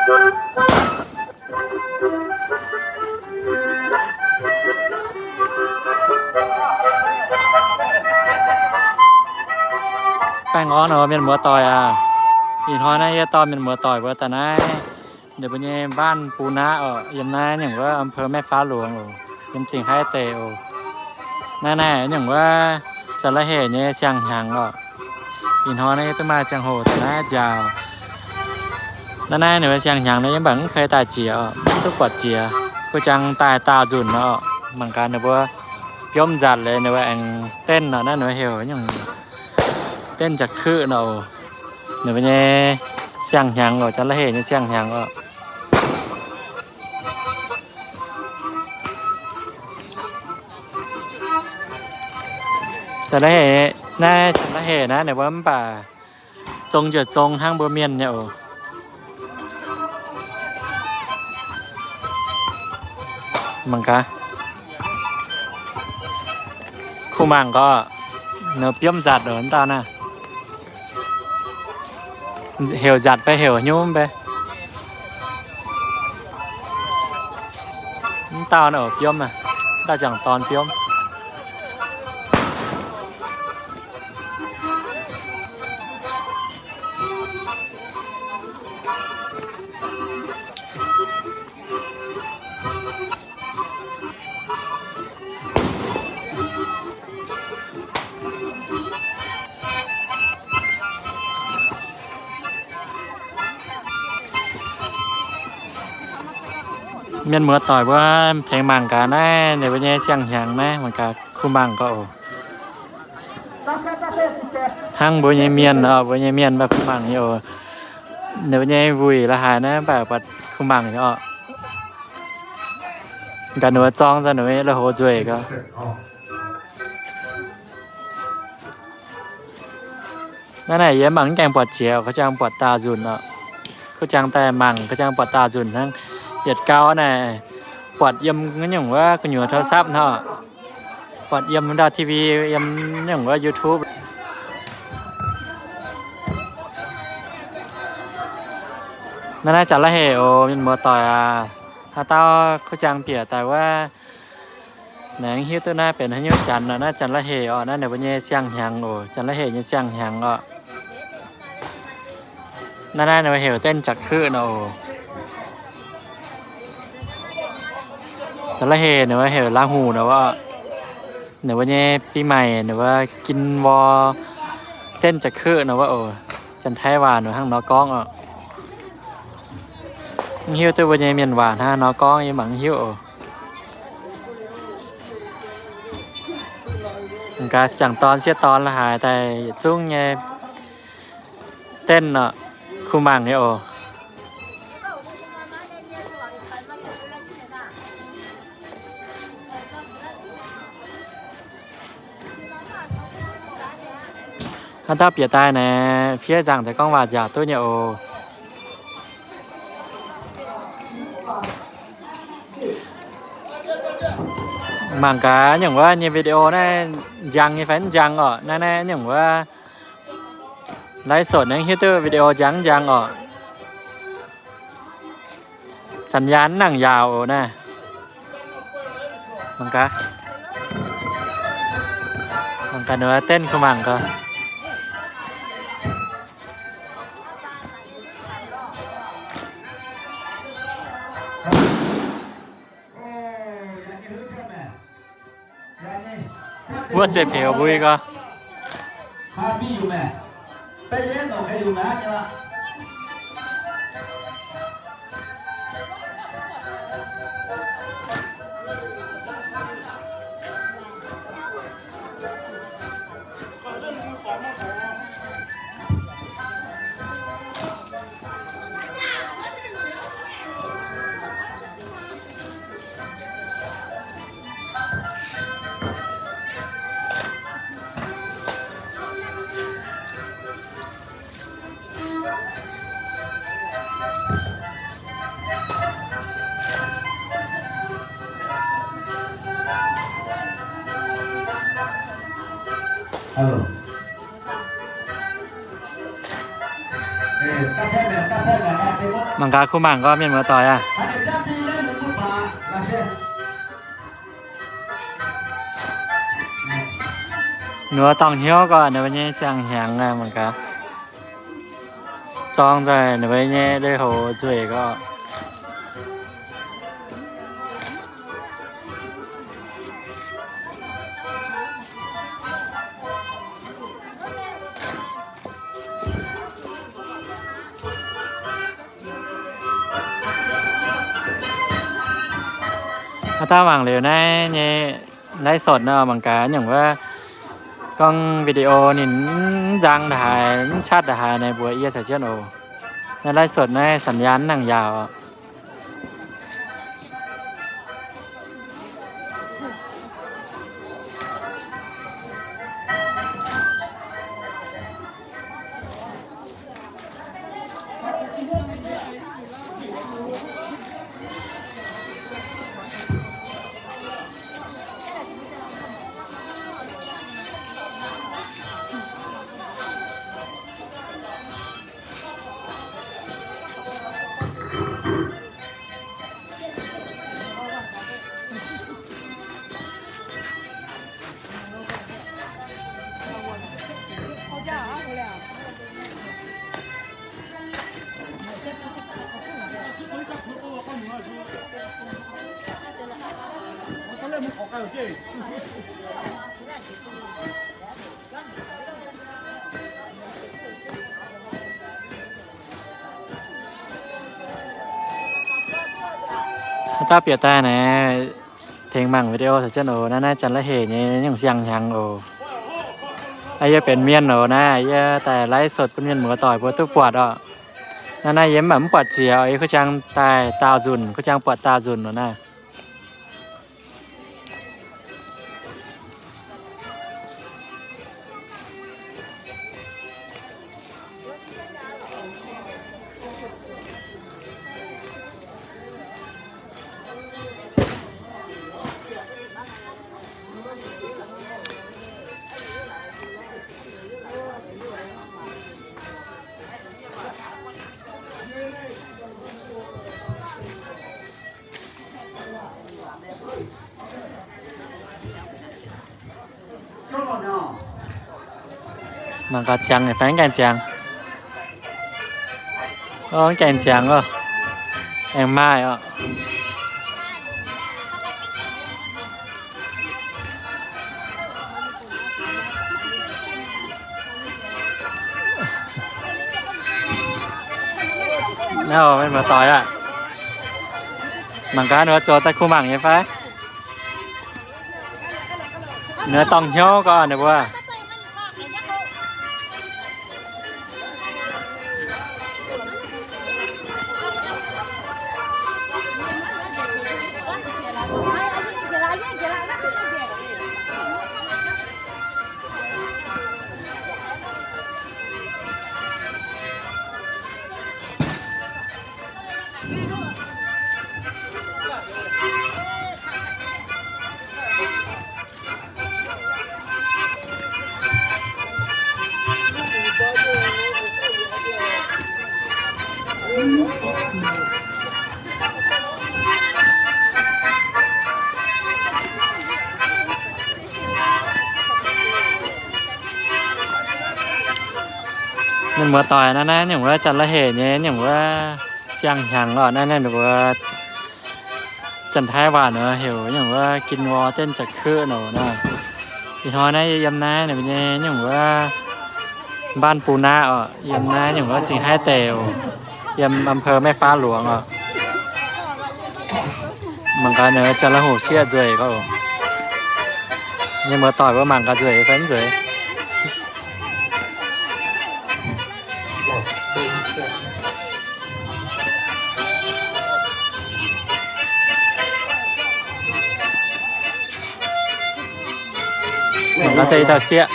Baengh orn oc mienh muoz doic aac. Ih hnoi naaiv yie dorh mienh muoz doic mbuo daaih naaiv ninh mbuo nyei บ้านปูนะ oc, yiem naaiv nyungc wuov อำเภอแม่ฟ้าหลวง oc, yiem Zingh Haaix deic oc. Naaiv naaiv nyungc wuov Janx-Laauv Hec nyei siang-hnyangx oc. Ih hnoi naaiv yie duqv maaih ziangh hoc daaih naaiv njaaux. Naaiv naaiv ninh mbuo siang-hnyangx naaiv yie mv baac mv kei daaih jiex oc, mv duqv buatc jiex. Kuv jangx daaih daauh nzunc oc. Mangc gaax ninh mbuo biomv nzatc leiz ninh mbuo aengx denv oc. Naaiv ninh mbuo heuc nyungc denv ja'kuv nor oc. Ninh mbuo nyei siang-hnyangx oc, Janx-Laauv Hec nyei siang-hnyangx oc. Janx-Laauv Hec, naaiv Janx-Laauv Hec naaiv ninh mbuo mv baac zong njiec zong hnangv mbuo mienh nyei oc. Mangc gaax, kuh mangc gorqv, ninh biomv nzatc oc, dauh naaiv heuc nzatc fai heuc hnyouv mv bei. Mv dauh naaiv oc biomv, dauh jangc dorn biomv. Mienh muoz doic mbuo tengx mangc gaax naaiv ninh mbuo nyei siang-hnyangx naaiv, mangc gaax kuh mangc gorqv oc. Hnangv mbuo nyei mienh oc, mbuo nyei mienh mv baac kuh mangc nyei oc. Ninh mbuo nyei wuic la'haaix naaiv mv baac buatc kuh mangc nyei oc. Gaax ninh mbuo zorng zong ninh mbuo nyei lui-houx nzueic gorqv. Naaiv naaic yie mangc mv gaengh buatc jiex, kuv jangx buatc daauh nzunc oc. Kuv jangx daaih mangc, kuv jangx buatc daauh nzunc hnangv. Yietc gau naaic buatc yiem nyungc wuov gu'nyuoz โทรศัพท์ hnangv oc. Buatc yiem ndau T V, yiem nyungc wuov YouTube. Naaiv naaiv Janx-Laauv Hec oc, mienh muoz doic aac. Haaix dauh kuv jangx bieqc daaih wuov, naaiv hiuv duqv naaiv benx haaix nyungc janx nor, naaiv Janx-Laauv Hec oc. Naaiv ninh mbuo nyei siang-hnyangx oc, Janx-Laauv Hec nyei siang-hnyangx oc. Naaiv naaiv ninh mbuo heuc เต้นจักขุ่น nor oc. Janx-Laauv Hec ninh mbuo heuc ลาหู nor wuov. Ninh mbuo nyei ปีใหม่ ninh mbuo gin nor เต้นจักขุ่น nor wuov oc. Janx-Taiv waac ninh mbuo hnangv nor gorngv oc. Mv hiuv duqv mbuo nyei mienh waac hnangv nor gorngv, yie mangc mv hiuv oc. Gaax jangc dorn sieqv dorn la'haaix daaih yietc zungv nyei เต้น oc, kuh mangc nyei oc. Haaix dauh bieqc daaih naaic fiev nzangc deix gorngv waac njaaux duqv nyei oc. Mangc gaax nyungc wuov nyei video naaiv njang nyei fai mv njang oc. Naaiv naaiv nyungc wuov live สด naaiv hiuv duqv video njang mv njang oc. Zanc yaac nangc yaauc oc naaiv. Mangc gaax, mangc gaax ninh mbuo เต้น kuh mangc gaax. Buov zeiv-peux mbui gau. Mangc gaax kuv mangc gorngv mienh muoz-doic aac. Ninh mbuo dorngh hnyouv gorngv ninh mbuo nyei siang-hnyangx mangc gaax. Zorng nzengc ninh mbuo nyei leiz-houx nzueic gorngv. Aav dangh mangc liuz naaiv nyei live sột nor, mangc gaax nyungc wuov gorngv video ninh mv nzang ndaaih haaix, mv qatv ndaaih haaix naaiv mbuox yie caux jienv oc. Naaiv live sột naaiv สัญญาณ nangc yaauc. Haaix dauh bieqc daaih naaiv, tengx mangc video caux jienv oc. Naaiv naaiv Janx-Laauv Hec nyei nyungc siang-hnyangx oc. Yie benx mienh oc. Naaiv yie daaih live sột bun mienh muoz-doic mbuo duqv buatc oc. Naaiv naaiv yie mv baac mv buatc jiex oc. Yie kuv jang daaih daauh nzunc, kuv jang buatc daauh nzunc oc naaiv. Mangc gaax ziangx nyei fai mv gaengh ziangx. Ov, mv gaengh ziangx oc. Aengx maaih oc. Naaiv mienh muoz-doic aah, mangc gaax ninh mbuo zoux daaih kuh mangc nyei fai? Ninh mbuo dorngh hnyouv gorngv ninh mbuo. Mienh muoz-doic, naaiv naaiv nyungc wuov Janx-Laauv Hec nyei nyungc wuov siang-hnyangx lorqc. Naaiv naaiv ninh mbuo Janx-Taiv waac nor heuc nyungc wuov gin wor denv ja'kuv nor naaiv. Ih hnoi naaiv yie yiem naaiv ninh mbuo nyei nyungc wuov บ้านปูนา oc. Yiem naaiv nyungc wuov Zingh Haaix Deic oc. Yiem อำเภอแม่ฟ้าหลวง oc. Mangc gaax ninh Janx-Laauv Hoc sieqv nzueic gorqv oc. Mienh muoz-doic mbuo mangc gaax nzueic fai mv nzueic. Mangc gaax deix dauh sieqv.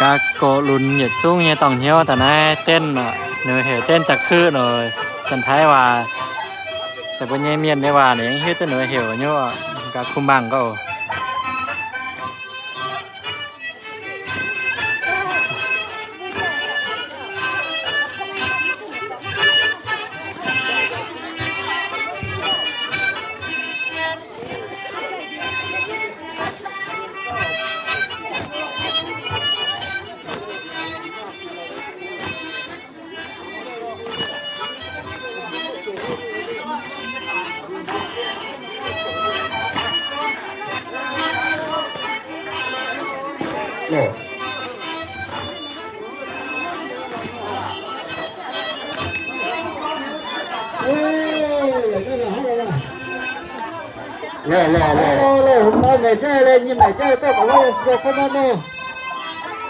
Gaax gox lunx yietc zungv nyei dorngh hnyouv daaih naaiv Denv oc. Ninh heuc Denv Za'kuv nor, Janx-Taiv waac. Daaih mbuo nyei mienh nyei waac ninh hiuv duqv ninh heuc nyei oc. Gaax kuh mangc gaax oc.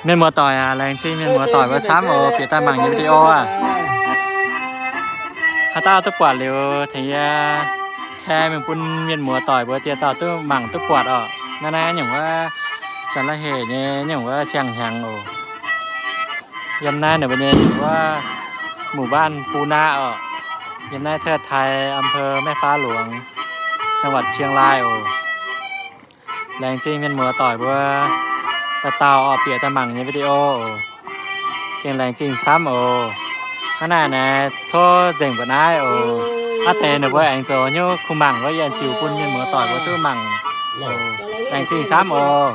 Mienh muoz-doic aac, laengz zingh mienh muoz-doic mbuo camv oc, bieqc daaih mangc nyei video aac. Haaix dauh duqv buatc liuz tengx yie share mingh bun mienh muoz-doic mbuo diex dauh duqv mangc duqv buatc oc. Naaiv naaiv nyungc wuov Janx-La'heh nyei nyungc wuov siang-hnyangx oc. Yiem naaiv ninh mbuo nyei wuov หมู่บ้าน Puna oc. Yiem naaiv ไทย อำเภอแม่ฟ้าหลวง จังหวัดเชียงราย oc. Laengz zingh mienh muoz-doic mbuo dauh dauh oc bieqc daaih mangc nyei video oc. Gengh laengz zingh camv oc. Hnangv naaic naaic tov nzengc mbuo naaiv oc. Aav deix ninh mbuo aengx zoux hnyouv kuh mangc wuov yie ziux bun mienh muoz-doic mbuo duqv mangc oc. Laengz zingh camv oc.